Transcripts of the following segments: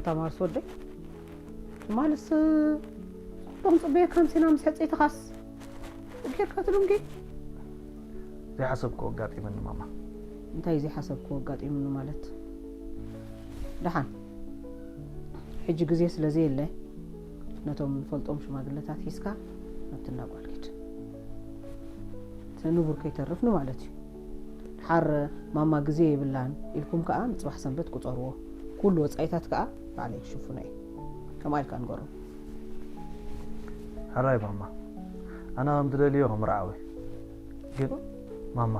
ታማርስ ወደይ፣ ማለስ፣ ጽቡቕ ጽበየካን ሲና ምስ ሕጽይትኻስ ጌርካ ትድንጊ? ዘይሓሰብኩ ኣጋጢመኒ ማማ። እንታይ ዘይሓሰብኩ ኣጋጢሙኒ ማለት? ደሓን፣ ሕጂ ግዜ ስለ ዘየለ፣ ነቶም ንፈልጦም ሽማግለታት ሒዝካ ናብቲ እንዳ ጓል ኪድ። እቲ ንቡር ከይተርፍ ንማለት እዩ። ድሓር ማማ ግዜ የብላን ኢልኩም ከኣ ንጽባሕ ሰንበት ቁጸርዎ። ኩሉ ወጻኢታት ከኣ ባዕለይ ክሽፍኖ እየ። ከምኣ ኢልካ ንገሮም። ሕራይ ማማ፣ ኣነ ከም ትደልዮ ከምርዓዊ። ግን ማማ፣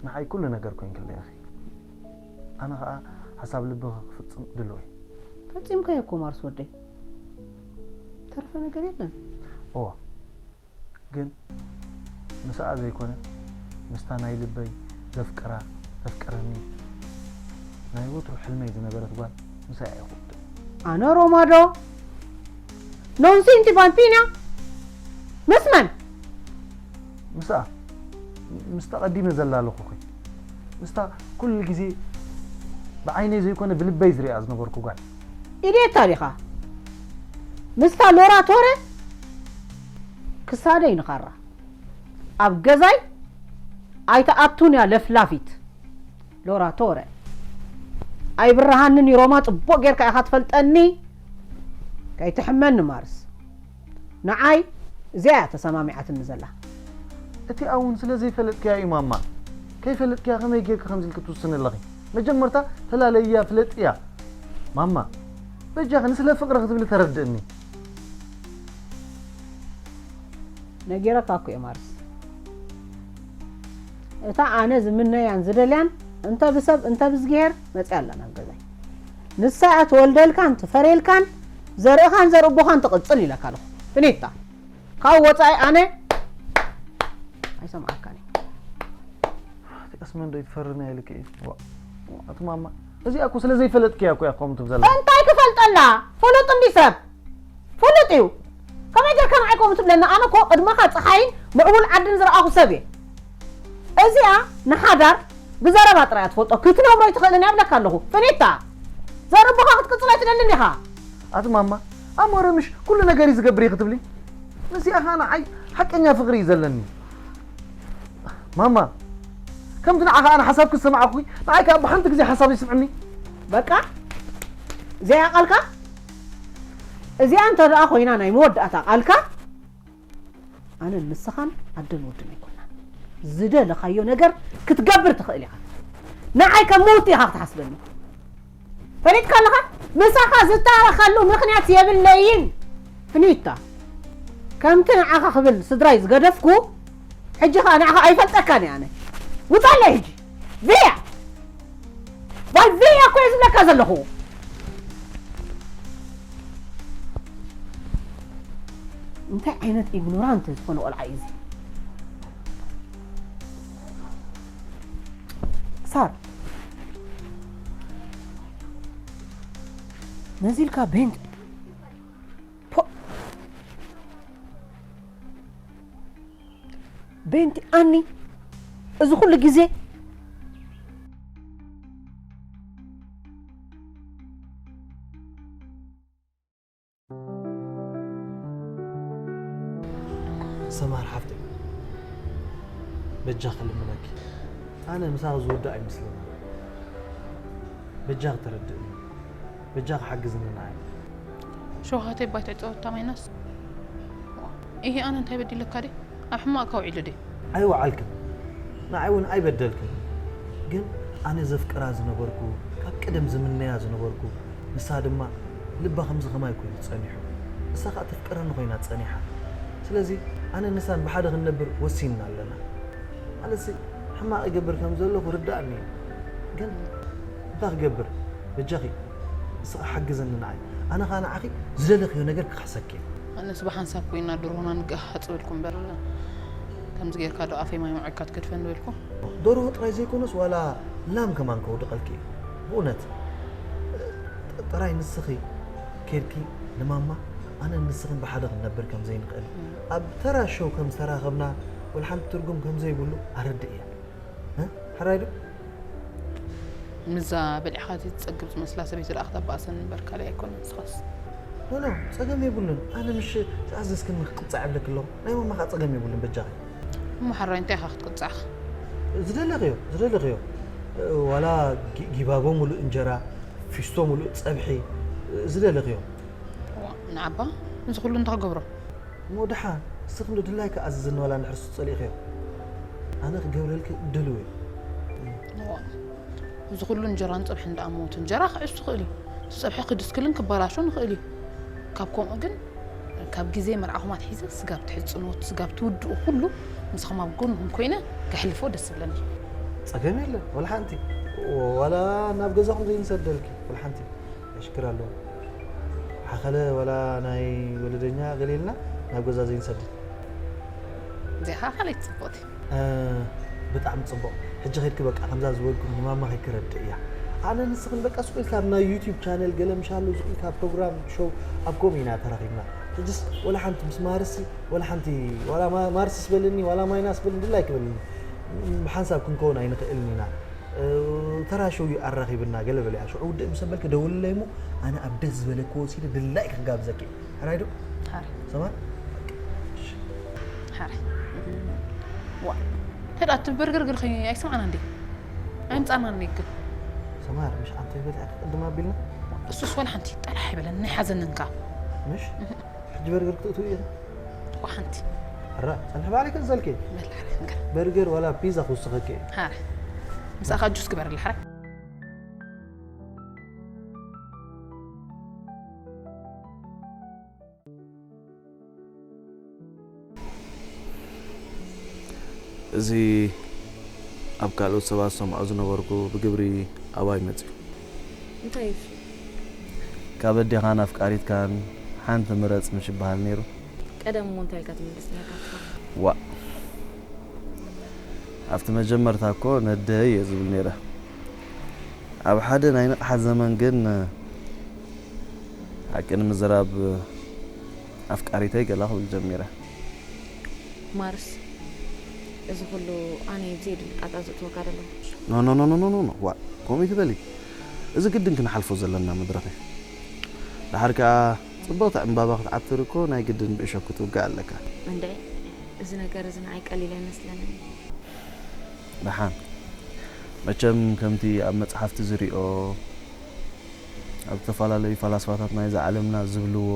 ንዓይ ኩሉ ነገር ኮይንክለይ ኢኺ። ኣነ ኸኣ ሓሳብ ልብኺ ክፍጽም ድሉው እየ። ፈጺምካዮ እኮ ማርስ ወደይ። ተረፈ ነገር የለን። እወ፣ ግን ምስኣ ዘይኮነ ምስታ ናይ ልበይ ዘፍቅራ፣ ዘፍቅረኒ፣ ናይ ወትሩ ሕልመይ ዝነበረት ጓል ምስኣ እየ ክውድእ። ኣነ ሮማ ዶ? Non senti bambina? ምስ መን? ምስኣ፣ ምስታ ቀዲመ ዘላለኹኺ፣ ምስታ ኩሉ ግዜ ብዓይነይ ዘይኮነ ብልበይ ዝሪኣ ዝነበርኩ ጓል። ኢዴታ ዲኻ? ምስታ ሎራ ቶረ? ክሳደይ ንኻራ ኣብ ገዛይ ኣይትኣቱን እያ ለፍላፊት። ሎራ ቶረ፣ ኣይብርሃንን እዩ ሮማ፣ ጽቡቕ ጌርካ ኢኻ ትፈልጠኒ። ከይትሕመኒ ማርስ፣ ንዓይ እዚኣ እያ ተሰማሚዓትኒ ዘላ። እቲኣ እውን ስለ ዘይፈለጥክያ እዩ ማማ። ከይፈለጥክያ ከመይ ጌርኪ ከምዚ ኢልኪ ትውስኒ ኣለኺ? መጀመርታ ተላለይያ ፍለጥያ ማማ። በጃኺ ንስለ ፍቕሪ ክትብሊ ተረድእኒ። ነጊረካ እኮ እየ ማርስ። እታ ኣነ ዝምነያን ዝደልያን እንተ ብሰብ እንተ ብዝግሄር መፅያ ኣላ ናብ ገዛይ። ንሳ እያ ትወልደልካን ትፈርየልካን ዘርእኻን ዘርእቦኻን ትቕፅል ኢለካ ኣለኹ። ፍኒታ። ካብ ወፃኢ ኣነ ኣይሰምዓካን እየ። ትቀስመ እንዶ ይትፈርኒ ኣይልክ እዩ። ዋ፣ ኣቲ ማማ፣ እዚኣ እኮ ስለ ዘይፈለጥክያ እኮ እያ ከምኡ ትብል ዘላ። እንታይ ክፈልጠላ? ፍሉጥ እንዲ ሰብ ፍሉጥ እዩ። ከመይ ጌርካ ንዓይ ከምኡ ትብለኒ? ኣነ እኮ ቅድመኻ ፀሓይን ምዕቡል ዓድን ዝረኣኹ ሰብ እየ። እዚኣ ንሓዳር ብዘረባ ጥራይ እያ ትፈልጦ፣ ክትነብሮ ኣይትኽእልን እያ እብለካ ኣለኹ። ፍኒታ፣ ዘረባኻ ክትቅፅሎ ኣይትደልን ኢኻ። ኣቲ ማማ፣ ኣሞረ ምሽ ኩሉ ነገር እዩ ዝገብር እዩ ክትብሊ? እዚኣ ኸኣ ንዓይ ሓቀኛ ፍቕሪ እዩ ዘለኒ። ማማ፣ ከምቲ ንዓኻ ኣነ ሓሳብ ክሰማዓኹ፣ ንዓይ ከኣ ብሓንቲ ግዜ ሓሳብ ይስምዕኒ። በቃ፣ እዚኣ ቃልካ፣ እዚኣ እንተ ደኣ ኮይና ናይ መወዳእታ ቃልካ፣ ኣነን ንስኻን ኣደን ወድን ኣይኮናን። ዝደለኻዮ ነገር ክትገብር ትኽእል ኢኻ። ንዓይ ከም ምውቲ ኢኻ ክትሓስበኒ። ፈሊጥካ ኣለኻ? ምሳኻ ዝታረኸሉ ምኽንያት የብለይን። ፍኒታ፣ ከምቲ ንዓኻ ክብል ስድራይ ዝገደፍኩ፣ ሕጂ ኸኣ ንዓኻ ኣይፈልጠካን እየ ኣነ። ውጻለይ ሕጂ። ቪያ! ጓል ቪያ እኮ እየ ዝብለካ ዘለኹ። እንታይ ዓይነት ኢግኖራንት ዝኾነ ቆልዓ እዩ እዚ? ሳር፣ ነዚ ኢልካ ቤንት፣ ፖ፣ ቤንቲ ኣኒ፣ እዚ ኩሉ ግዜ ሰማር ሓፍተይ፣ በጃኺ ልምነኪ፣ ኣነ ምሳኺ ዝውዳእ ኣይመስለኒ። በጃኺ ተረድእኒ፣ በጃኺ ሓግዝኒ ንዓይ። ሸውሃተይ ባይታ ይጻወታ ማይናስ። ኢሂ፣ ኣነ እንታይ በዲለካ ድየ? ኣብ ሕማቕ ከውዒሉ ድየ? ኣይወዓልክን፣ ንዓይ እውን ኣይበደልክን። ግን ኣነ ዘፍቅራ ዝነበርኩ፣ ካብ ቀደም ዝምነያ ዝነበርኩ፣ ንሳ ድማ ልባ ከምዚ ከማይ ኮይኑ ጸኒሑ። ንሳ ኸኣ ተፍቅረኒ ኮይና ጸኒሓ። ስለዚ ኣነ ንሳን ብሓደ ክንነብር ወሲንና ኣለና። ማለትሲ ሕማቕ ይገብር ከም ዘለኹ ርዳእኒ እዩ። ግን እንታይ ክገብር? በጃኺ ንስኺ ሓግዝኒ ንዓይ። ኣነ ኸኣ ንዓኺ ዝደለኽዮ ነገር ክኽሕሰኪ እየ። ኣነስ ብሓንሳብ ኮይና ድሮና ንገሃጽ በልኩ እምበር፣ ከምዚ ጌርካ ዶ ኣፈይ ማይ ምዕካት ገድፈኒ በልኩ። ደርሆ ጥራይ ዘይኮነስ ዋላ ላም ከማን ከውድቐልኪ እየ። ብእውነት፣ ጥ-፣ ጥራይ ንስኺ ኬድኪ ንማማ፣ ኣነን ንስኽን ብሓደ ክንነብር ከም ዘይንኽእል፣ ኣብ ተራ ሸው ከም ዝተራኸብና ወላ ሓንቲ ትርጉም ከም ዘይብሉ ኣረድእ እየ። እ? ሕራይ ዶ? ምዛ በሊዕኻ ዘይትጸግብ ዝመስላ ሰበይቲ ደኣ ክተባእሰኒ እምበር ካልእ ኣይኮነን። ንስኻስ? ኖ ኖ፣ ጸገም የብሉን። ኣነ ምሽ ዝኣዘዝክኒ ክቅጻዕ እብለኪ ኣለኹ። ናይ ማማ ከኣ ጸገም የብሉን በጃኺ። እሞ ሓራይ እንታይ ኢኻ ክትቅጻዕኻ? ዝደለኽዮ ዝደለኽዮ፣ ዋላ ጊ- ጊባቦ ሙሉእ እንጀራ፣ ፊስቶ ሙሉእ ጸብሒ፣ ዝደለኽዮ። ንዓባ እዚ ኩሉ እንታይ ክገብሮ? እሞ ደሓን እስኺ እንዶ ድላይኪ ኣዝዝኒ፣ ዋላ እንድሕር እሱ ጸሊእኽዮ ኣነ ክገብረልኪ ድልው እየ። እዋ፣ እዚ ኩሉ እንጀራን ጸብሕን ደኣ ሞት እንጀራ ክዕሱ ይኽእል እዩ። እቲ ጸብሒ ክድስክልን ክበላሾን ይኽእል እዩ። ካብ ከምኡ ግን ካብ ግዜ መርዓኹም ኣትሒዘ ስጋብ ትሕጽንዎ ስጋብ ትውድኡ ኩሉ ምስኹም ኣብ ጎንኹም ኮይነ ከሕልፎ ደስ ዝብለኒ። ጸገም የለን ወላ ሓንቲ፣ ዋላ ናብ ገዛኹም ዘይንሰደልኪ ወላ ሓንቲ። ሽግር ኣለዎ። ሓኸለ ዋላ ናይ ወለደኛ ገለ ኢልና ናብ ገዛ ዘይንሰድድ። እዚኣ ኸኣ ካልኣይቲ ጽቡቕቲ። ብጣዕሚ ጽቡቕ። ሕጂ ኸይድኪ በቃ ከምዛ ዝበልኩ ንማማ ከይክረድእ እያ። ኣነ ንስኽን በቃ ስቕ ኢልካ ኣብ ናይ ዩቲዩብ ቻነል ገለ ምሻሉ ስቕ ኢልካ ፕሮግራም ሾው ኣብ ከምኡ ኢና ተራኺብና። ሕጅስ ወላ ሓንቲ ምስ ማርሲ ወላ ሓንቲ ዋላ ማ- ማርሲስ በልኒ ዋላ ማይናስ በልኒ ድላይኪ በልኒ። ብሓንሳብ ክንከውን ኣይንኽእልን ኢና። ተራ ሸው እዩ ኣራኺብና ገለ በለ እያ ሽዑ ውድእ ምስ ኣበልኪ ደውልለይ እሞ ኣነ ኣብ ደስ ዝበለኪ ወሲደ ድላይኪ ክጋብዘኪ እየ ሕራይ ዶ ሰማር ሕራይ ዋ ተዳ እቲ በርገር ግርኺ ኣይሰማዕና እንዴ ኣይምጻና ነይግን ሰማር ምሽ ኣንተ ይበልዕ ቅድም ኣቢልና እሱስ ወላ ሓንቲ ጠላሕ ይበለን ናይ ሓዘንንካ ምሽ ሕጂ በርገር ክትእትው እዩ ዋ ሓንቲ ሕራ ጸንሕ ባዕለይ ከዘልኪ በል ሓረ ንገር በርገር ዋላ ፒዛ ክውስኸኪ እየ ሓረ ምሳኻ ጁስ ግበረላ ሓረ እዚ ኣብ ካልኦት ሰባት ዝሰምዖ ዝነበርኩ ብግብሪ ኣባይ መጽዩ። እንታይ እዩ? ካብ ኣዴኻን ኣፍቃሪትካን ሓንቲ ምረጽ ምሽ ይበሃል ነይሩ። ቀደም እሞ እንታይ ኢልካ ትምልስ ነርካ ትኸውን? ዋእ፣ ኣብቲ መጀመርታ እኮ ነደይ እየ ዝብል ነይረ። ኣብ ሓደ ናይ ንቕሓት ዘመን ግን ሓቂ ንምዝራብ ኣፍቃሪተይ ገላ ክብል ጀሚረ። ማርስ፣ እዚ ኩሉ ኣነ ብዘይድል ጣጣ ዘእትወካ ደሎ። ኖ ኖ ኖ ኖ ኖ ኖ ኖ ዋእ፣ ከምኡ ኣይትበሊ። እዚ ግድን ክንሓልፎ ዘለና መድረኽ እዩ። ደሓር ከኣ ጽብቕቲ ዕምባባ ክትዓትር እኮ ናይ ግድን ብእሾክ ክትውጋእ ኣለካ። እንድዒ፣ እዚ ነገር እዚ ንዓይ ቀሊል ኣይመስለንን እዩ። ደሓን፣ መቸም ከምቲ ኣብ መጽሓፍቲ ዝሪኦ፣ ኣብ ዝተፈላለዩ ፈላስፋታት ናይዛ ዓለምና ዝብልዎ፣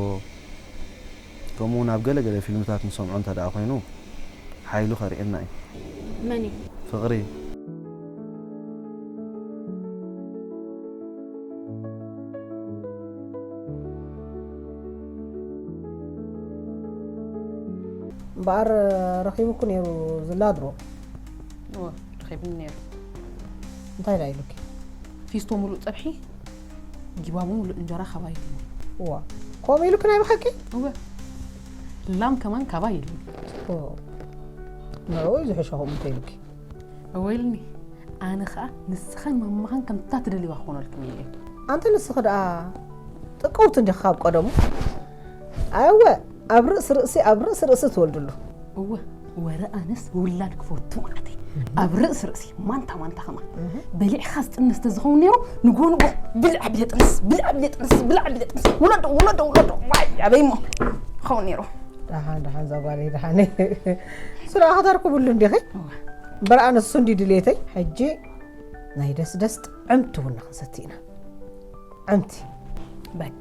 ከምኡ እውን ኣብ ገለ ገለ ፊልምታት ንሰምዖ እንተ ደኣ ኮይኑ፣ ሓይሉ ከርእየና እዩ። መን እዩ? ፍቕሪ። እምበኣር ረኺቡኩ ነይሩ ዝላድሮ እወ ረኺብኒ ነይሩ እንታይ ዳ ኢሉኪ ፊስቶ ሙሉእ ፀብሒ ጊባቡ ሙሉእ እንጀራ ካባይ ኢሉኒ እዋ ከምኡ ኢሉኪ ናይ ብሓቂ እወ ላም ከማን ካባይ ኢሉኒ ንዑ እዩ ዝሕሸኹም እንተ ኢሉኪ እወ ኢሉኒ ኣነ ኸኣ ንስኻን ማማኻን ከምታ ትደልይዋ ክኾነልክን እየ ኣንተ ንስኺ ደኣ ጥቅውቲ እንዲኺ ካብ ቀደሙ ኣወ ኣብ ርእሲ ርእሲ ኣብ ርእሲ ርእሲ ትወልድሉ እወ ወረ ኣነስ ውላድ ክፈቱ ማዓተይ ኣብ ርእሲ ርእሲ ማንታ ማንታ ከማ በሊዕኻ ዝጥነስ ተዝኸውን ነይሩ ንጎ ንጎ ብልዕ ብለ ጥንስ ብልዕ ብለ ጥንስ ብልዕ ብለ ጥንስ ውለዶ ውለዶ ውለዶ ዋይ ኣበይ እሞ ኸውን ነይሩ ደሓን ደሓን ዛጓለይ ደሓን ስራ ከተርክብሉ እንዲኺ እምበር ኣነሱ እንዲ ድሌተይ ሕጂ ናይ ደስደስ ጥዕምቲ ቡና ክንሰቲ ኢና። ዓንቲ በቃ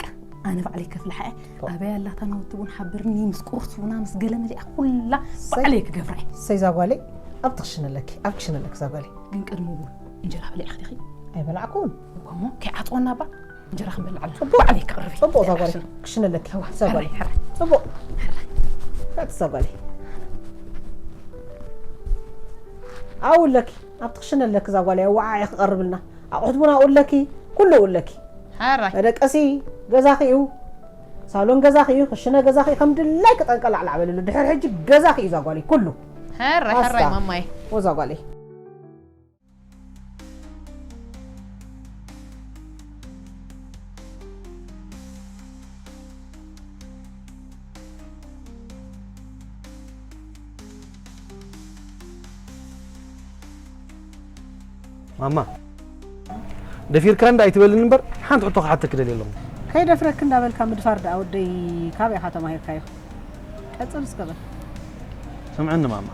ኣነ ባዕለይ ከፍልሓ እየ ኣበይ ኣላታ ናወቲ ቡን ሓብርኒ ምስ ቁርስ ቡና ምስ ገለ መሊኣ ኩላ ባዕለይ ክገብራ እየ ሰይ ዛጓለይ ኣብቲ ክሽነ ኣለኪ ኣብ ክሽነ ኣለኪ ዛጓለይ ግን ቅድሚ ቡን እንጀራ በሊዕኺ ዲኺ ኣይበላዕኩን እኮ እሞ ከይዓፅወና እባ እንጀራ ክንበልዕ ኣለና ባዕለይ ክቕርብ እየ ፅቡቕ ዛጓለይ ክሽነ ኣለኪ ዛጓለይ ፅቡቕ ከቲ ዛጓለይ ኣብኡ ኣለኪ ኣብቲ ክሽነ ኣለኪ ዛጓለይ ኣዋዓዒ ክቐርብልና ኣቑሑት ቡን ኣብኡ ኣለኪ፣ ኩሉ ኣብኡ ኣለኪ። ሕራይ። መደቀሲ ገዛኺ እዩ፣ ሳሎን ገዛኺ እዩ፣ ክሽነ ገዛኺ እዩ፣ ከም ድላይኪ ጠንቀላዕላዕ በልሉ። ድሕሪ ሕጂ ገዛኺ እዩ እዛ ጓለይ ኩሉ። ሕራይ ሕራይ ማማየ። ወዛ ጓለይ። ማማ ደፊርካ እንዳ ኣይትበልኒ እምበር፣ ሓንቲ ሕቶ ክሓተኪ ደልየ ኣለኹ። ከይደፍረክ እንዳበልካ ምድፋር ደኣ ወደይ ካበይ ኢኻ ተማሂርካዮ? ቀጽል እስከ በል። ስምዕኒ ማማ፣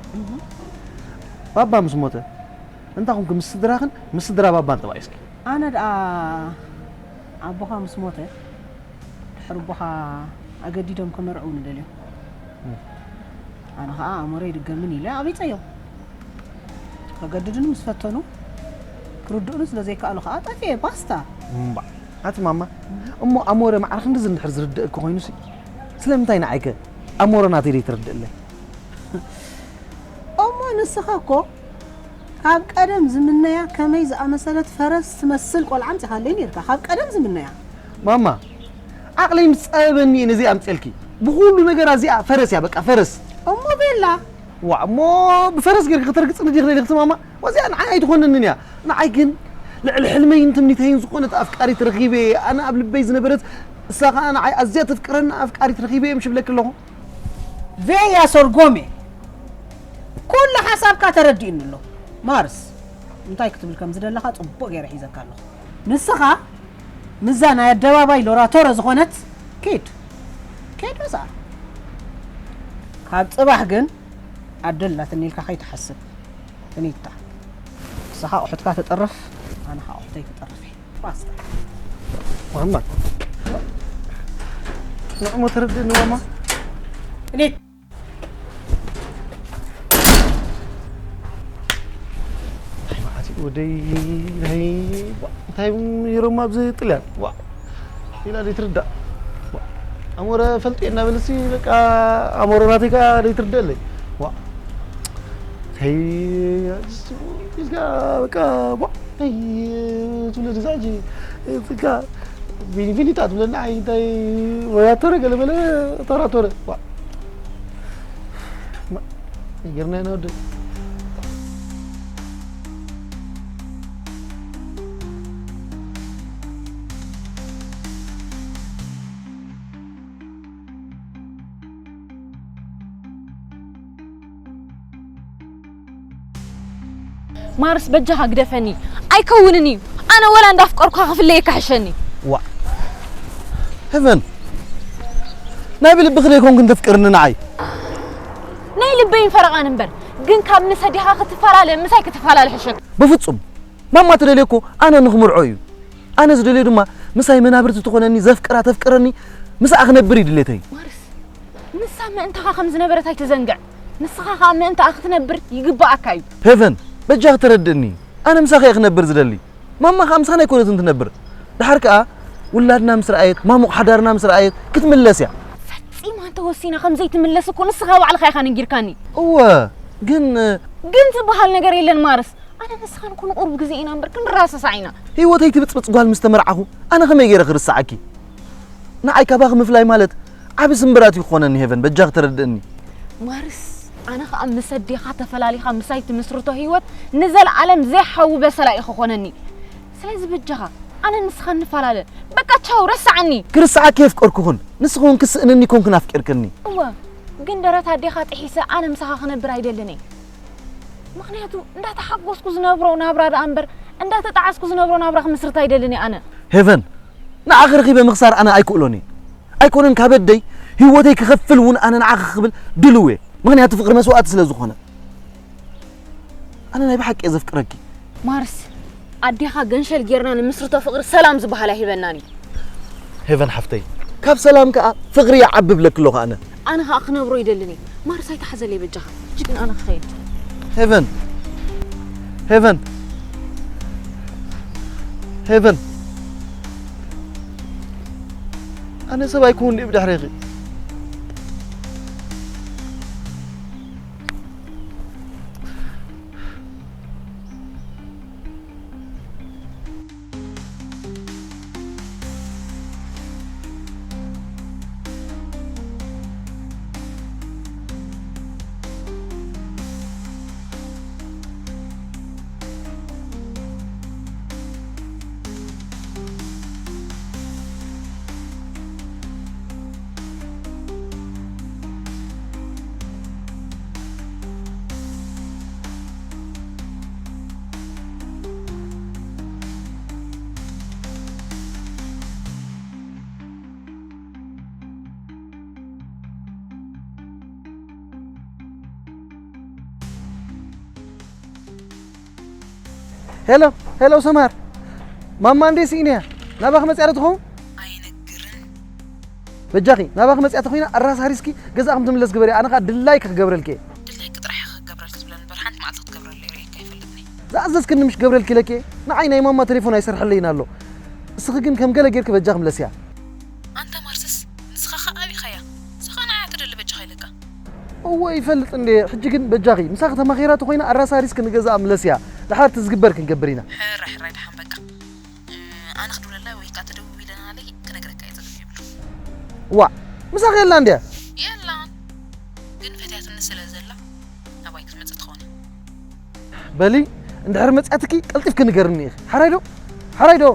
ባባ ምስ ሞተ እንታይ ኮንኪ ምስ ስድራኽን ምስ ስድራ ባባን ተባኢስኪ? ኣነ ደኣ ኣቦኻ ምስ ሞተ ድሕሪ ኣቦኻ ኣገዲዶም ከመርዕውኒ ደልዮም። ኣነ ኸዓ ኣሞረ ይድገምን ኢለ ኣቢፀዮም። ከገድዱኒ ምስ ፈተኑ ክርድኡኒ ስለ ዘይከኣሉ ኸዓ ጠፊኤ ባስታ። እምባእ ኣቲ ማማ፣ እሞ ኣሞረ ማዕረ ክንድዚ እንድሕር ዝርድእኪ ኮይኑሲ ስለምንታይ ንዓይከ ኣሞረ ናተይ ዘይትርድእለይ? እሞ ንስኻ እኮ ካብ ቀደም ዝምነያ ከመይ ዝኣመሰለት ፈረስ ትመስል ቆልዓ ኣምጺኻለይ ኔርካ። ካብ ቀደም ዝምነያ። ማማ፣ ዓቕለይ ምስ ጸበበኒ እየ ነዚኣ ኣምጺኤልኪ። ብኹሉ ነገራ እዚኣ ፈረስ እያ፣ በቃ ፈረስ። እሞ ቤላ። ዋእ፣ እሞ ብፈረስ ጌርኪ ከተርግጽኒ ዲኺ ደሊኽቲ ማማ? ወዚኣ ንዓይ ኣይትኾነንን እያ። ንዓይ ግን ልዕሊ ሕልመይን ትምኒተይን ዝኾነት ኣፍቃሪት ረኺበ እየ። ኣነ ኣብ ልበይ ዝነበረት፣ እሳ ኸኣ ንዓይ ኣዝያ ተፍቅረኒ ኣፍቃሪት ረኺበ እየ ምሽ እብለኪ ኣለኹ። ቬያ ሶርጎሜ፣ ኩሉ ሓሳብካ ተረዲኡኒ ኣሎ። ማርስ፣ እንታይ ክትብል ከም ዝደለኻ ጽቡቕ ገይረ ሒዘካ ኣለኹ። ንስኻ ምስዛ ናይ ኣደባባይ ሎራቶረ ዝኾነት ኪድ፣ ኪድ ምስኣ። ካብ ጽባሕ ግን ኣደ ኣላትኒ ኢልካ ከይትሓስብ። ፍኒታ፣ ንስኻ ኣቑሑትካ ተጠርፍ፣ ኣነ ኸኣ ኣቑሑተይ ክጠርፍ እየ። ባስታ። ማማ፣ ንዕሞ ተረድእኒ ማማ። ፍኒት። ኣይ መዓት እዩ ወደይ፣ ናይ እንታይ ይሮም ኣብዚ ጥልያን? ዋ፣ ኢላ ዘይትርዳእ። ዋ፣ ኣሞረ ፈልጥየ እናበለሲ በቃ ኣሞረ ናተይ ከኣ ዘይትርደአለይ። ዋ፣ ተይ፣ ኢልካ በቃ፣ ዋ፣ ተይ፣ ትብለኒ እዛ ሕጂ፣ በቃ፣ ቪኒ፣ ቪኒታ ትብለኒ፣ ኣይ፣ እንታይ፣ ወያቶረ ገለ በለ፣ ቶራቶረ። ዋ። ማ-፣ ይገርና ኢና ወደይ። ማርስ በጃኻ ግደፈኒ ኣይከውንን እዩ። ኣነ ወላ እንዳፍቀርኩኻ ክፍለየካ ሕሸኒ። ዋ ሄቨን ናይ ብልብኺ ደይኮንኩ እንተፍቅርኒ ንዓይ ናይ ልበይን ፈረቓን እምበር ግን ካብ ምሰ ዲኻ ክትፈላለ ምሳይ ክትፈላለ ሕሸክ። በፍጹም ማማ ትደልዮ እኮ ኣነ ንኽምርዖ እዩ። ኣነ ዝደልዮ ድማ ምሳይ መናብርቲ ትኾነኒ ዘፍቅራ ተፍቅረኒ ምስኣ ክነብር እዩ ድሌተይ። ማርስ ንሳ ምእንታኻ ከም ዝነበረት ኣይትዘንግዕ። ንስኻ ኸኣ ምእንታኣ ክትነብር ይግብኣካ እዩ። ሄቨን በጃኺ ተረድእኒ። ኣነ ምሳኺ እየ ክነብር ዝደሊ። ማማ ኸኣ ምሳና ኣይኮነትን ትነብር። ደሓር ከኣ ውላድና ምስ ረኣየት፣ ማሙቕ ሓዳርና ምስ ረኣየት ክትምለስ እያ። ፈጺማ እንተወሲና ከም ዘይትምለስ እኮ ንስኻ ባዕልኻ ኢኻ ነጊርካኒ። እወ ግን ግን ዝበሃል ነገር የለን ማርስ። ኣነ ንስኻን እኮ ንቁሩብ ግዜ ኢና እምበር ክንረሳሳዕ ኢና። ህይወተይ ትብጽብጽ ጓል ምስ ተመርዓኹ ኣነ ከመይ ገይረ ክርስዓኪ? ንዓይ ካባኺ ምፍላይ ማለት ዓቢ ስምብራት እዩ ክኾነኒ ሄቨን በጃኺ ተረድእኒ። ማርስ ኣነ ኸኣ ምስ ኣዴኻ ተፈላሊኻ ምሳይ ትምስርቶ ህይወት ንዘለኣለም ዘይሓዊ በሰላ እዩ ክኾነኒ። ስለዚ በጃኻ ኣነ ንስኻ ንፈላለ በቃ ቻው ረስዓኒ። ክርስዓኪ የፍቀርኩኽን ንስኺ እውን ክስእንኒ ኮንክን ኣፍቂርክኒ። እወ ግን ደረት ኣዴኻ ጥሒሰ ኣነ ምሳኻ ክነብር ኣይደልን እየ። ምኽንያቱ እንዳተሓጎስኩ ዝነብሮ ናብራ ደኣ እምበር እንዳተጣዓስኩ ዝነብሮ ናብራ ክምስርት ኣይደልን እየ ኣነ። ሄቨን ንዓኺ ረኺበ ምኽሳር ኣነ ኣይክእሎን እየ። ኣይኮነን ካብ ኣደይ ህይወተይ ክኸፍል እውን ኣነ ንዓኺ ክብል ድልው እየ። ምኽንያቱ ፍቕሪ መስዋእቲ ስለ ዝኾነ። ኣነ ናይ ብሓቂ እየ ዘፍቅረኪ። ማርስ ኣዴኻ ገንሸል ጌርና ንምስርቶ ፍቕሪ ሰላም ዝበሃል ኣይህበናን እዩ። ሄቨን ሓፍተይ ካብ ሰላም ከኣ ፍቕሪ ይዓቢ እብለኪ ኣለኹ ኣነ። ኣነ ከኣ ክነብሮ ይደልን እየ። ማርስ ኣይትሓዘለይ በጃኻ። ሕጂ ግን ኣነ ክኸይድ። ሄቨን ሄቨን ሄቨን ኣነ ሰብ ኣይኮን ድየ ብድሕሬኺ። ሄሎ ሄሎ፣ ሰማር፣ ማማ እንዴ ስኢነያ? ናባኺ መጽያ ዶ ትኸውን? ኣይነግርን። በጃኺ፣ ናባኺ መጽያ ተኾይና ኣራሳሪስኪ ገዛ ከም ትምለስ ግበሪ። ኣነ ኸኣ ድላይኪ ክገብረልኪ እየ። ድላይኪ ጥራሕ ኢኺ ክገብረልኪ ዝብለ እምበር፣ ሓንቲ መዓልቲ ክትገብረለይ ርእየካ ኣይፈልጥን እየ። ዝኣዘዝክኒ ምሽ ክገብረልኪ ኢለኪ እየ። ንዓይ ናይ ማማ ቴሌፎን ኣይሰርሐለይን ኣሎ። እስኺ ግን ከም ገለ ጌርኪ በጃኺ ምለስያ። ኣንታ ማርስስ፣ ንስኻ ኸኣ ኣቢኻያ። ንስኻ ንዓይ ትደሊ በጃኻ ኢለካ። እወ ይፈልጥ እንዴ፣ ሕጂ ግን በጃኺ ምሳኺ ተማኺራ ተኾይና ኣራሳሪስኪ ንገዛኣ ምለስያ። ድሓር እቲ ዝግበር ክንገብር ኢና። ሕራይ ሕራይ ደሓን በቃ። እ፣ ኣነ ክድውለላ ወይ ከኣ ተደዊለናለይ ክነግረካ እየ፣ ጸገም የብሉ። ዋእ፣ ምሳኺ የላ እንድያ? የላን፣ ግን ፈትያትኒ ስለ ዘላ ናባይ ክትመጽእ ትኸውን እያ። በሊ፣ እንድሕር መጽኣትኪ ቀልጢፍኪ ንገርኒ ኢኺ። ሓራይ ዶ? ሓራይ ዶ?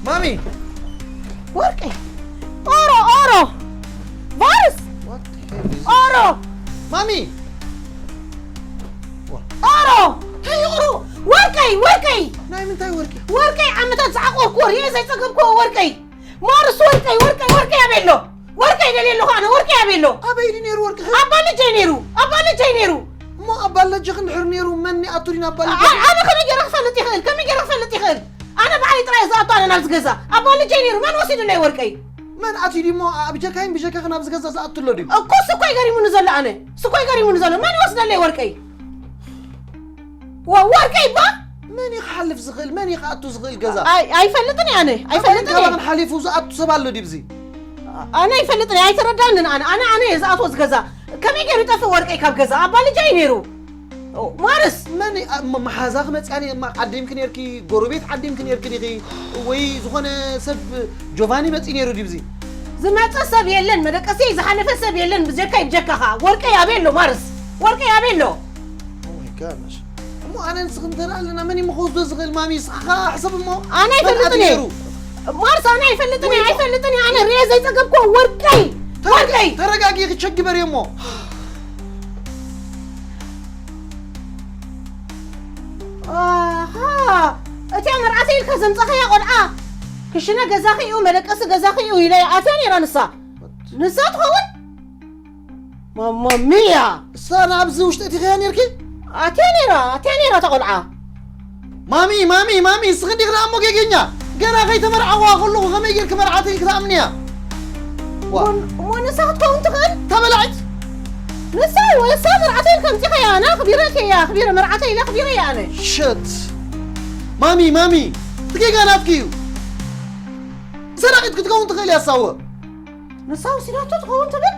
ማሚ! ወርቂ! ኦሮ፣ ኦሮ! ቫርስ! What the hell is this? ኦሮ! ማሚ! ዋ- ኦሮ! እንታይ ኦሮ? ወርቀይ፣ ወርቀይ! ናይ ምንታይ ወርቂ? ወርቀይ ዓመታት ዝዓቆርኩዎ፣ ርእየ ዘይጸገብኩዎ ወርቀይ! ማርስ ወርቀይ፣ ወርቀይ፣ ወርቀይ ኣበይ ኣሎ? ወርቀይ ደልየ ኣለኹ ኣነ፣ ወርቀይ ኣበይ ኣሎ? ኣበይ ድዩ ነይሩ ወርቅኺ? ኣብ ባልጀይ ነይሩ፣ ኣብ ባልጀይ ነይሩ። እሞ ኣብ ባልጀኺ እንድሕር ነይሩ፣ መን ይኣቱ ድዩ ናብ ባልጀኺ? ኣ-፣ ኣነ ከመይ ገይረ ክፈልጥ ይኽእል? ከመይ ገይረ ክፈልጥ ይኽእል? ኣነ ብዓይኒ ጥራይ ዝኣቱ ኣነ ናብዚ ገዛ። ኣብ ባልጀይ ነይሩ፣ መን ወሲዱለይ ወርቀይ? መን ኣትዩ ድዩ እሞ ኣብ ጀካይን ብጀካኺ ናብዚ ገዛ ዝኣቱ ኣሎ ድዩ? እኮ እሱ እኮ እዩ ገሪሙኒ ዘሎ ኣነ። እሱ እኮ እዩ ገሪሙኒ ዘሎ። መን ይወስደለይ ወርቀይ? ወ-፣ ወርቀይ እባ? መን እዩ ክሓልፍ ዝኽእል? መን እዩ ክኣቱ ዝኽእል ገዛ? ኣይ-፣ ኣይፈልጥን እየ ኣነ። ኣይፈልጥን እየ። ካባኽን ሓሊፉ ዝኣቱ ሰብ ኣሎ ድዩ ብዚ? ኣነ ኣይፈልጥን እየ። ኣይተረዳንን ኣነ። ኣነ፣ ኣነ እየ ዝኣትዎ እዚ ገዛ። ከመይ ገይሩ ይጠፍእ ወርቀይ ካብ ገዛ? ኣብ ባልጃ እዩ ነይሩ። ኦ፣ ማርስ! መን እዩ? ኣ-፣ መ-፣ መሓዛኺ መጽያ ነ-፣ ማ-፣ ዓዲምኪ ነይርኪ? ጎረቤት ዓዲምኪ ነይርኪ ዲኺ? ወይ ዝኾነ ሰብ ጆቫኒ መጽዩ ነይሩ ድዩ ብዚ? ዝመጸ ሰብ የለን፣ መደቀስየይ ዝሓለፈ ሰብ የለን፣ ብጀካይ ብጀካኻ። ወርቀይ ኣበይ ኣሎ ማርስ? ወርቀይ ኣበይ ኣሎ? Oh my gosh. እሞ ኣነ ንስኺ እንተ ደኣ ኣለና መን እዩ ክወስዶ ዝኽእል ማሚ? እስኺ ከኣ ሕሰብ እሞ። ኣነ መን ኣይፈልጥን እየ። ኣትዩ ነይሩ? ማርስ፣ ኣነ ኣይፈልጥን እየ፣ ወይ ኣይፈልጥን እየ። ኣነ ርእየ ዘይጸገብኩዎ ወርቀይ፣ ተረጋ-፣ ወርቀይ። ተረጋጊ፣ ክቸክ ግበሪ እሞ። ኣሃ፣ እቲኣ መርዓተይ ኢልካ ዘምጻኻያ ቆልዓ፣ ክሽነ ገዛኺ እዩ፣ መደቀሲ ገዛኺ እዩ ኢለ ኣትያ ነይራ ንሳ። ንሳ ትኸውን? ማማ ሚያ! እሳ ናብዚ ውሽጢ እቲኸያ ነይርኪ? ኣትያ ነይራ፣ ኣትያ ነይራ እታ ቆልዓ። ማሚ፣ ማሚ፣ ማሚ፣ እስኺ እንዲኺ ደኣ እሞ ጌገኛ። ገና ከይተመርዓዋ ከለኹ ከመይ ጌርኪ መርዓተይ ክትኣምንያ? ዋ። እሞ፣ እሞ ንሳ ክትከውን ትኽእል? ተበላዒት። ንሳ፣ ንሳ መርዓተይ ኢልካ ኣምጺኻያ፣ ኣነ ኣኽቢረኪ እየ፣ ኣኽቢረ፣ መርዓተይ ኢለ ኣኽቢረ እየ ኣነ። ሸት። ማሚ፣ ማሚ፣ እቲ ጌጋ ናትኪ እዩ። ሰራቒት ክትከውን ትኽእል እያ፣ ሳወ። ንሳ ወሲዳቶ ትኸውን ትብል?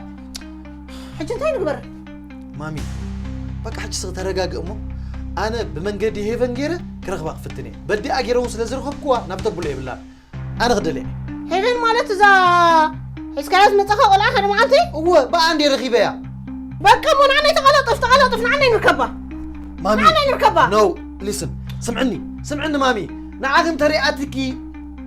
ሕጂ እንታይ ንግበር? ማሚ፣ በቃ ሕጂ ስኺ ተረጋግእ እሞ፣ ኣነ ብመንገዲ ሄቨን ገይረ ክረኽባ ክፍትን እየ። በዲኣ ገይረ እውን ስለ ዝረኸብኩዋ ናብ ተብሎ የብላን። ኣነ ክደልያ እየ። ሄቨን ማለት እዛ ሒዝካያ ዝመጻኻ ቆልዓ ሓደ መዓልቲ? እወ፣ ብኣ እንድየ ረኺበያ። በቃ እሞ ንዓናይ ተቐላጠፍ፣ ተቐላጠፍ፣ ንዓናይ ንርከባ። ማሚ፣ ንዓናይ ንርከባ። No, listen፣ ስምዕኒ፣ ስምዕኒ ማሚ፣ ንዓኺ እንተሪኣትኪ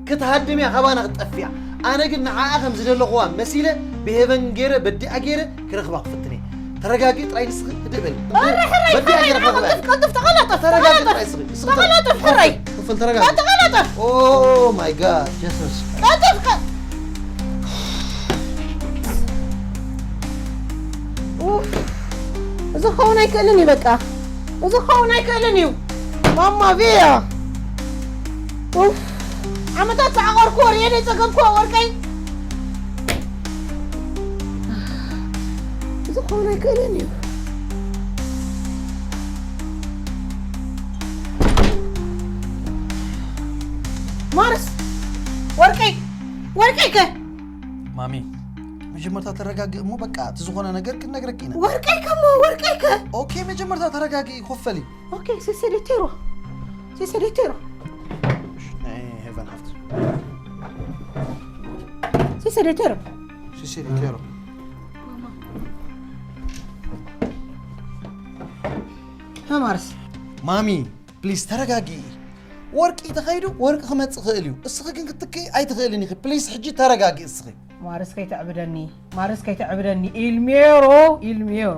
ክትሃድም እያ፣ ካባና ክትጠፍእ እያ። ኣነ ግን ንዓኣ ከም ዝደለኹዋ መሲለ ብሄቨን ገይረ በዲኣ ገይረ ክረኽባ ክፍትን እየ። ተረጋጊ ጥራይ ንስኺ ህድእ በሊ። ሕራይ፣ ሕራይ፣ በዲኣ ሕራይ፣ ገይረ ሕራይ፣ ከቕብላ። ቀልጥፍ፣ ቀልጥፍ፣ ተቐላጠፍ፣ ተረጋጊ ተቐላጠፍ፣ ጥራይ ስኺ። ስኺ ተቐላጠፍ፣ ሕራይ። ክፍል ተረጋጊ። ተቐላጠፍ። Oh my God Jesus። ቀልጥፍ፣ ቀ- ኡፍ፣ እዚ ክኸውን ኣይክእልን እዩ በቃ። እዚ ክኸውን ኣይክእልን እዩ። ማማ ቪያ። ኡፍ፣ ዓመታት ዝዓቐርኩዎ ርእየ ዘይጸገብኩዎ ወርቀይ። እዚ ክኸውን ኣይክእልን እዩ። ማርስ፣ ወርቀይ፣ ወርቀይ ከ? ማሚ፣ መጀመርታ ተረጋጊ እሞ በቃ እቲ ዝኾነ ነገር ክንነግረኪ ኢና። ወርቀይ ከሞ፣ ወርቀይ ከ? ኦኬ፣ መጀመርታ ተረጋጊ፣ ኮፈሊ። ኦኬ፣ ሴሴ ዴቴሮ። ሴሴ ዴቴሮ። ናይ ሄቨን ሃፍት። ሴሴ ዴቴሮ። ሴሴ ዴቴሮ። ሃማርስ። ማሚ፣ ፕሊዝ ተረጋጊ። ወርቂ ተኸይዱ ወርቂ ክመጽእ ይኽእል እዩ። እስኺ ግን ክትክኢ ኣይትኽእልን ኢኺ። ፕሊዝ ሕጂ ተረጋጊ እስኺ። ማርስ ከይተዕብደኒ፣ ማርስ ከይተዕብደኒ፣ ኢልሜሮ፣ ኢልሜሮ፣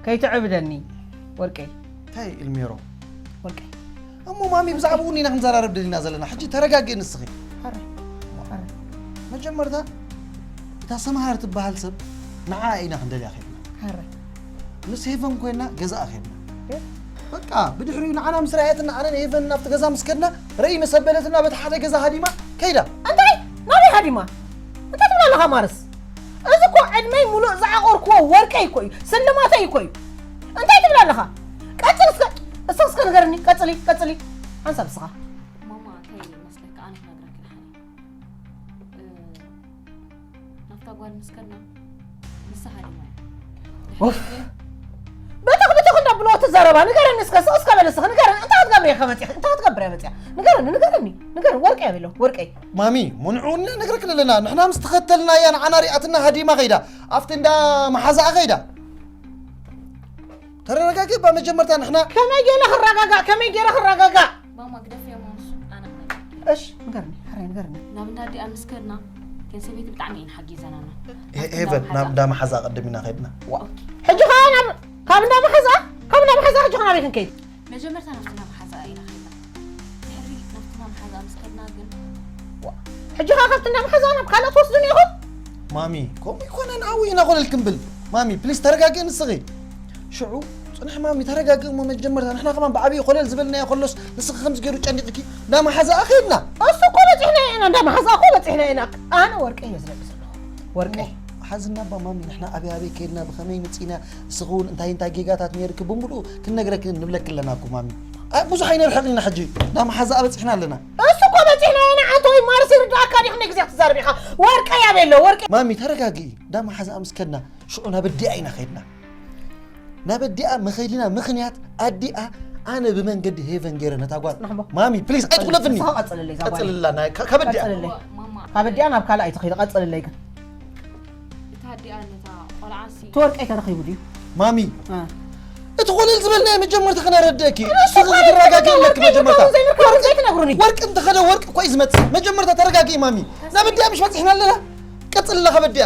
ከይተዕብደኒ፣ ወርቀይ። እንታይ ኢልሜሮ? ወርቀይ። እሞ ማሚ ብዛዕባኡ ኢና ክንዘራረብ ደሊና ዘለና። ሕጂ ተረጋጊ ንስኺ። ሐረ፣ ሐረ። መጀመርታ እታ ሰምሃር ትበሃል ሰብ ንዓ ኢና ክንደልያ ኸድና። ሐረ። ምስ ሄቨን ኮይና ገዛኣ ኸድና። በቃ ብድሕሪኡ ንዓና ምስ ረኣየትና ኣነ ንሄቨን ናብቲ ገዛ ምስ ከድና ረኢ መሰበለትና በቲ ሓደ ገዛ ሃዲማ ከይዳ። እንታይ? ናበይ ሃዲማ? እንታይ ትብል ኣለኻ ማርስ? እዚ እኮ ዕድመይ ሙሉእ ዝዓቆርክዎ ወርቀይ እኮ እዩ፣ ስልማተይ እኮ እዩ። እንታይ ትብል ኣለኻ? ቀጽል እስከ፣ እስከ እስከ ንገርኒ፣ ቀጽሊ፣ ቀጽሊ። ሓንሳብ እስኻ። ማማ እንታይ መስለካ ኣነ ክነግረኪ ደሓን። ናብታ ጓል ምስ ከድና ንሳ ሃዲማ እያ። ኡፍ። ብትኽ ብትኽ እንዳብሎ ትዛረባ ንገረኒ እስከ ስቕ እስከ በል እስኺ ንገረኒ እንታይ ክትገብሪ ኢኻ መፂኺ እንታይ ክትገብሪ እያ መፂኣ ንገረኒ ንገረኒ ንገረኒ ወርቂ ኣበሎ ወርቀይ ማሚ ሙንዑ ነግረክ ኣለና ንሕና ምስ ተኸተልናያ ንዓና ሪኣትና ሃዲማ ኸይዳ ኣብቲ እንዳ መሓዛኣ ኸይዳ ተረጋጊ ባ መጀመርታ ንሕና ከመይ ገይረ ክረጋጋእ ከመይ ገይረ ክረጋጋእ ማማ ግደፍዮ ማንሱ ኣነ ክነግረኪ እሽ ንገርኒ ሕራይ ንገርኒ ናብ እንዳ ኣዲኣ ምስ ከድና እተን ሰበይቲ ብጣዕሚ እየን ሓጊዘናና ሄ- ሄቨን ናብ እንዳ መሓዛ ቅድም ኢና ከድና ዋ ሕጂ ኸዓ ናብ ካብ እንዳ መሓዛ ካብ እንዳ መሓዛ ሕጂ ኸዓ ናበይ ክንከይድ መጀመርታ ናብቲ እንዳ መሓዛ ኢና ከድና ድሕሪ ናብቲ እንዳ መሓዛ ምስ ከድና ግን ሕጂ ኸዓ ካብቲ እንዳ መሓዛ ናብ ካልእ ትወስዱኒ ኢኹም ማሚ ከምኡ ይኮነን ዓው ኢና ኮለል ክንብል ማሚ ፕሊስ ተረጋግእ ንስኺ ሽዑ ፅንሕ ማሚ ተረጋግእ እሞ መጀመርታ ንሕና ከማን ብዓብዪ ኮለል ዝበልናዮ ከሎስ ንስኺ ከምዚ ገይሩ ጨኒቕኪ እንዳ መሓዛኣ ከይድና እሱ እኮ በፂሕና ኢና እንዳ መሓዛ እኮ በፂሕና ኢና ኣነ ወርቀይ እየ ዝደሊ ዘለኹ ወርቀይ ሓዝና ባ ማሚ ንሕና ኣበይ ኣበይ ከይድና ብኸመይ ምፂና እስኺ እውን እንታይ እንታይ ጌጋታት ነይርኪ ብምሉኡ ክንነግረኪ ንብለኪ ኣለና እኮ ማሚ ብዙሕ ኣይነርሕቕን ኢና ሕጂ እንዳ መሓዛኣ በፂሕና ኣለና እሱ እኮ በፂሕና ኢና ኣንተ ወይ ማርስ ይርዳእካ ዲኹ ናይ ግዜ ክትዛረብ ኢኻ ወርቀይ ኣበይ ኣሎ ወርቀይ ማሚ ተረጋግኢ እንዳ መሓዛኣ ምስ ከድና ሽዑ ናብ ኣዲኣ ኢና ከይድና ናብ ኣዲኣ መኸድና ምኽንያት ኣዲኣ ኣነ ብመንገዲ ሄቨን ገይረ ነታ ጓል ማሚ ፕሊዝ ኣይትቑለፍኒ ቀፅልላ ካብ ኣዲኣ ካብ ኣዲኣ ናብ ካልእ ኣይትኸይድ ቀፅልለይ ግን እቲ ወርቀይ ተረኺቡ ድዩ ማሚ እቲ ኮለል ዝበልናዮ መጀመርታ ክነረድእኪ ክትረጋጊ ኣለኪ መጀመርታ ወርቂ እንተኸደ ወርቂ እኮ እዩ ዝመፅእ መጀመርታ ተረጋጊ ማሚ ናብ ኣዲኣ ምሽ በፂሕና ኣለና ቀፅልላ ካብ ኣዲኣ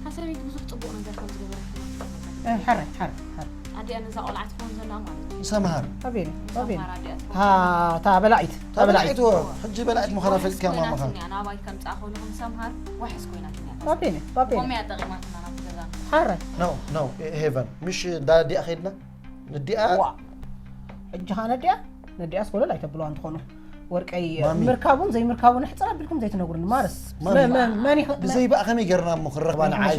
ሓሳበይ ብዙሕ ፅቡቕ ነገር ከም ዝገበረትና ሕራይ ሕራይ ሕራይ ኣዲኣ ነዛ ቆልዓ ትኸውን ዘላ ማለት እዩ ሰምሃር ኣቤነ ኣቤነ ሰምሃር ኣዲኣ እታ እታ በላዒት እታ በላዒት ሕጂ በላዒት ምዃና ፈልጥካ ማማኻ ናባይ ከምፅኣ ከለኹ ንሰምሃር ዋሕስ ኮይናትኒ ኣቤነ ኣቤነ ከምኡ እያ ጠቒማትና ናብቲ ገዛ ሕራይ no no ሄቨን ምሽ እንዳ ኣዲኣ ከይድና ንዲኣ ሕጂ ኸዓ ነዲኣ ነዲኣስ ኮለል ኣይተብልዋ እንትኾኑ ወርቀይ ምርካቡን ዘይምርካቡን ሕፅር ኣቢልኩም ዘይትነግሩኒ ማርስ መን መን ይኸ- ብዘይ በኣ ከመይ ገርና እሞ ክንረኽባ ንዓይ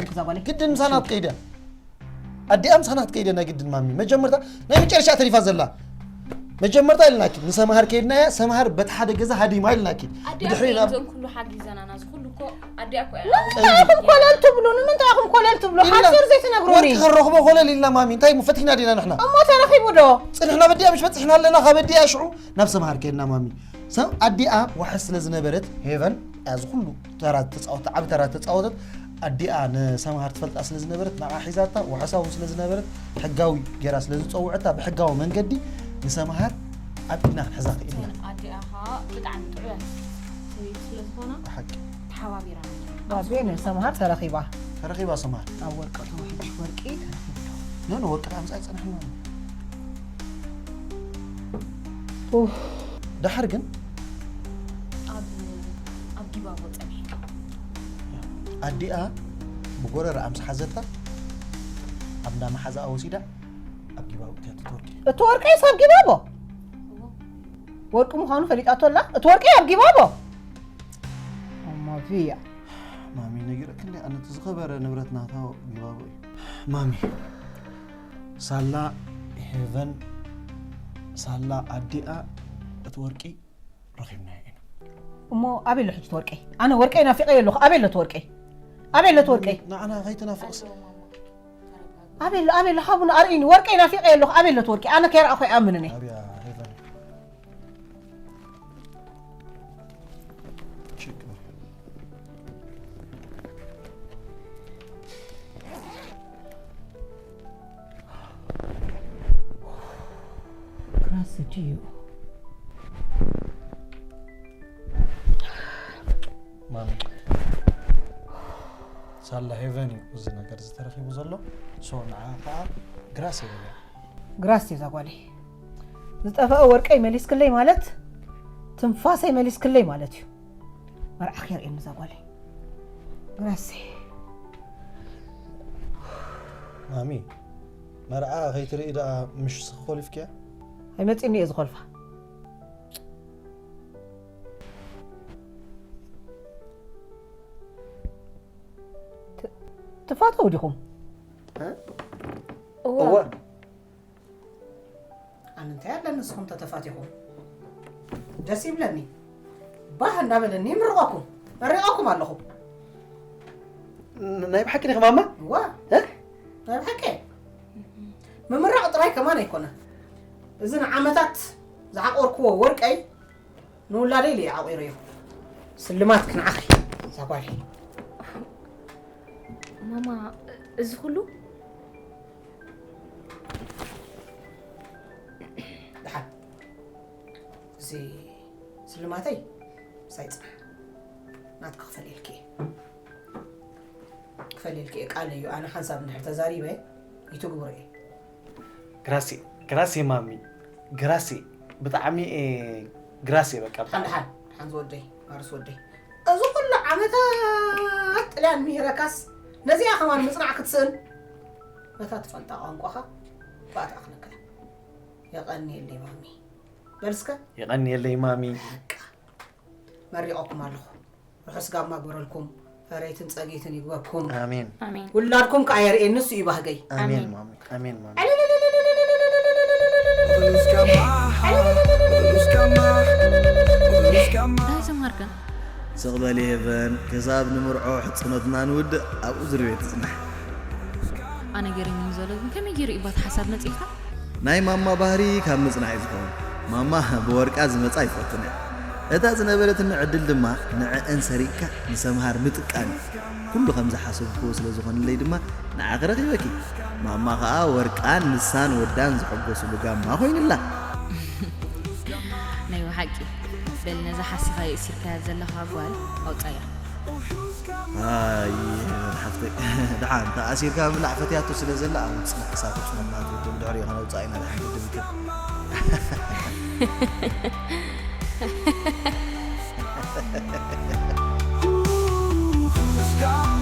ግድን ምሳና ትከይደ ኣዲኣ ምሳና ክትከይደ ናይ ግድን ማሚ መጀመርታ ናይ መጨረሻ ተሪፋ ዘላ መጀመርታ ኢልናኪ ንሰምሃር ከይድናያ ሰምሃር በቲ ሓደ ገዛ ሃዲማ ኢልናኪ ኣዲኣ ብድሕሪ ናብ እዞም ኩሉ ሓጊዘና ናዚ ኩሉ እኮ ኣዲኣ እኮ እያ ንምንታይ ኢኹም ኮለል ትብሉ ንምንታይ ኢኹም ኮለል ትብሉ ሓፂር ዘይትነግሩኒ ወርቂ ክንረኽቦ ኮለል ኢልና ማሚ እንታይ እሞ ፈቲና ዲና ንሕና እሞ ተረኺቡ ዶ ፅንሕና በዲኣ ምሽ በፂሕና ኣለና ካብ ኣዲኣ ሽዑ ናብ ሰምሃር ከይድና ማሚ ሰብ ኣዲኣ ዋሕስ ስለ ዝነበረት ሄቨን እዚ ኩሉ ተራ ተፃወተ ዓብ ተራ ተፃወተት ኣዲኣ ንሰምሃር ትፈልጣ ስለ ዝነበረት ንዓ ሒዛታ ዋሕሳ እውን ስለ ዝነበረት ሕጋዊ ገይራ ስለ ዝፀውዐታ ብሕጋዊ መንገዲ ንሰምሃር ኣብ ኢድና ክንሕዛ ክኢልና ኣዲኣ ከዓ ብጣዕሚ ጥዑያት ሰበይቲ ስለ ዝኾና ብሓቂ ተሓባቢራ ባቤ ንሰምሃር ተረኺባ ተረኺባ ሰምሃር ኣብ ወርቂ ተውሒዱ ወርቂ ተረኺቡ ኖ ኖ፣ ወርቂ ኣምጻ ኣይጸናሕና። ኡፍ። ደሓር ግን ኣብ ኣብ ጊባቦ ጸኒሐ። ኣዲኣ ብጎረርኣ ምስ ሓዘታ ኣብ እንዳ መሓዛኣ ወሲዳ ኣብ ጊባቦ እትያ ትትወርቂ። እቲ ወርቀይስ ኣብ ጊባቦ ወርቂ ምዃኑ ፈሊጣቶ ኣላ። እቲ ወርቀይ ኣብ ጊባቦ። ማፊያ ማሚ ነጊረክ እንዲ ኣነ እቲ ዝኸበረ ንብረት ናታ ጊባቦ እዩ። ማሚ ሳላ ሄቨን ሳላ ኣዲኣ እቲ ወርቂ ረኺብናዮ ኢና። እሞ ኣበይ ኣሎ ሕጂ እቲ ወርቀይ? ኣነ ወርቀይ ናፊቐዮ ኣለኹ። ኣበይ ኣሎ እቲ ወርቀይ? ኣበይ ኣሎ እቲ ወርቀይ? ንዓና ከይትናፍቕስ ኣበይ ኣሎ ኣበይ ኣሎ ሓቡና ኣርእኒ። ወርቀይ ናፊቐዮ ኣለኹ። ኣበይ ኣሎ እቲ ወርቀይ? ኣነ ከይረኣኹ ኣይኣምንን እየ። ኣብያ ሄቨን ችግር ክራስ ድዩ? ማሚ ሳላ ሄቨን እዩ እዚ ነገር ዝተረኺቡ ዘሎ። ሶ ንዓ ከዓ ግራስ ይበልያ። ግራስ እዛ ጓለይ ዝጠፈአ ወርቀይ መሊስክለይ ማለት ትንፋሰይ መሊስክለይ ማለት እዩ። መርዓ ክየርእየኒ እዛ ጓለይ ግራሰይ። ማሚ መርዓ ከይትርኢ ደኣ ምሽ ስኽኮሊፍክያ? ኣይመፅእኒ እየ ዝኾልፋ። ት- ትፋተው ዲኹም? እወ ኣነ እንታይ ኣለኒ ንስኹም ተተፋቲኹም ደስ ይብለኒ። ባህ እንዳበለኒ ይምርቐኩም መሪቐኩም ኣለኹ። ናይ ብሓቂ ዲኺ ማማ? እዋ እ? ናይ ብሓቂ ምምራቕ ጥራይ ከማን ኣይኮነ። እዚ ንዓመታት ዝዓቆርክዎ ወርቀይ ንውላደይ ኢለ ዓቂረዮ። ስልማት ክንዓኺ እዛ ጓለይ። ማማ እዚ ኩሉ ደሓን እዚ ስልማተይ ምሳይ ፅናሕ ናትካ ክፈልየልኪ እየ። ክፈልየልኪ እየ ቃል እዩ። ኣነ ሓንሳብ እንድሕር ተዛሪበ ይትግብሮ እየ። ግራሴ ግራሴ ማሚ ግራሴ ብጣዕሚ እየ ግራሴ በቃ ሓን ሓን ሓን ዝወደይ ማርስ ወደይ እዚ ኩሉ ዓመታት ጥልያን ምሂረካስ ነዚኣ ከማን ምፅናዕ ክትስእን በታ ትፈልጣ ቋንቋኻ ባእታ ኣኽለካ የቐንየለይ ማሚ በልስከ የቐንየለይ ማሚ በቃ መሪቐኩም ኣለኹ ርሑስ ጋማ ግበረልኩም ፈረይትን ጸገይትን ይግበርኩም ኣሜን ኣሜን ውላድኩም ከዓ የርእየኒ ንሱ እዩ ባህገይ ኣሜን ማሚ ኣሜን ማሚ Blues come on, blues come on, blues come on. እንታይ ዘምሃርከን ስቕ በሊ ሄቨን ክሳብ ንምርዖ ሕፅኖትና ንውድእ ኣብኡ ዝርቤ ትፅናሕ ኣነ ገሪሙኒ ዘሎ ግን ከመይ ገይሩ እዩ ባት ሓሳብ መፂእካ ናይ ማማ ባህሪ ካብ ምፅናሕ እዩ ዝኸውን ማማ ብወርቃ ዝመፃ ኣይፈቱን እያ እታ ዝነበረትኒ ዕድል ድማ ንዕአን ሰሪቕካ ንሰምሃር ምጥቃን እዩ ኩሉ ከም ዝሓሰብክዎ ስለ ዝኾነለይ ድማ ንዓኺ ረኺበኪ ማማ ኸዓ ወርቃን ንሳን ወዳን ዝሕጎስሉ ጋማ ኮይኑላ ናይ ብሓቂ በል ነዛ ሓሲኻ የእሲርካያ ዘለኻ ጓል ኣውፃያ ኣይ ሓፍተይ ደሓን ተኣሲርካ ምብላዕ ፈትያቶ ስለ ዘላ ኣብ ፅናሕ ክሳብ ክፅመና ትወደሉ ድሕሪኡ ከነውፅኣ ኢና ደሓን ቅድም ይብል